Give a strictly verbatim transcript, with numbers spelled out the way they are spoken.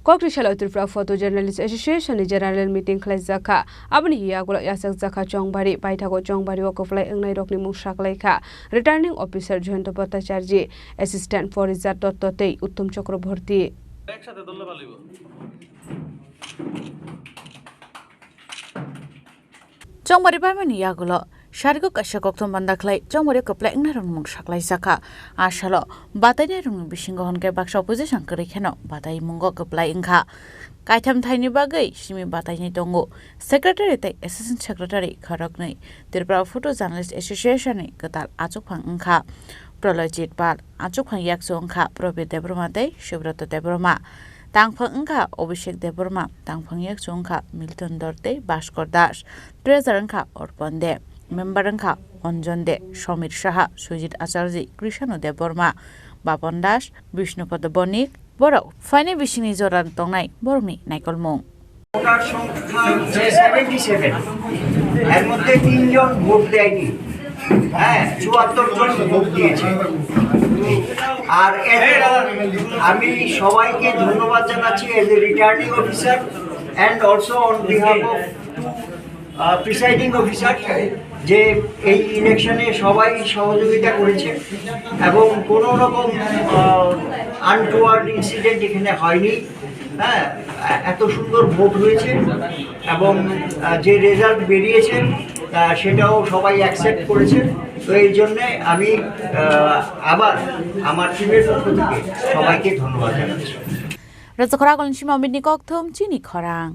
Kokri salo Tripura Photo Journalist Association ni General Meeting khlaijak kha. Aboni yagulo yachakjak kha Chongbari, paithago Chongbari o kwplai wngnai rokni mung saklai kha Returning Officer Jayanta Bhattacharjee, Assistant Parijat Dotto tei Uttom Chakraborty. Chongbari paimani yagulo sarigo kaisa kokthum banda khlai Chongbari kwplai wngnairokni mung saklaijak kha. A salo batainairokni bisingo hwnkhe baksa opposition kwrwi kheno bataimungo kwplai wngkha. Kaitham thaini bagwi simi batainai tongo. Secretary tei Assistant Secretary khoroknwi Tripura Photo Journalist Association ni kwtal achukphang wngkha Prolojit Pal, achukphang yakchu wngkha Probir Debbarma tei Subroto Debbarma. Tangphang wngkha Abhishek Debbarma, tangphang yakchu wngkha Milton Dor tei Bhaskor Das, treasurer wngkha Orpon De, member wngkha Anjan De, Samir Saha, Sujit Acharjee, Krishanu Debbarma, Bapan Das, Bishnupada Bonik, borok phainai bisingni jora tongnai borokni naikolmung. Voter সংখ্যা হচ্ছে seventy seven, এর মধ্যে তিনজন ভোট দেয়নি। হ্যাঁ, চুয়াত্তর জন ভোট দিয়েছে। আর এর, আমি সবাইকে ধন্যবাদ জানাচ্ছি as a returning officer and also on behalf of presiding officer, যে এই ইলেকশনে সবাই সহযোগিতা করেছে এবং কোনো রকম আনটুয়ার্ড ইনসিডেন্ট এখানে হয়নি। হ্যাঁ, এত সুন্দর ভোট হয়েছে এবং আহ, যে রেজাল্ট বেরিয়েছে, আহ, সেটাও সবাই অ্যাকসেপ্ট করেছে। তো এই জন্যে আমি আহ, আবার আমার টিমের পক্ষ থেকে সবাইকে ধন্যবাদ জানাচ্ছি। Rwchapkhor agulni simi Amit ni kokthum chini khorang.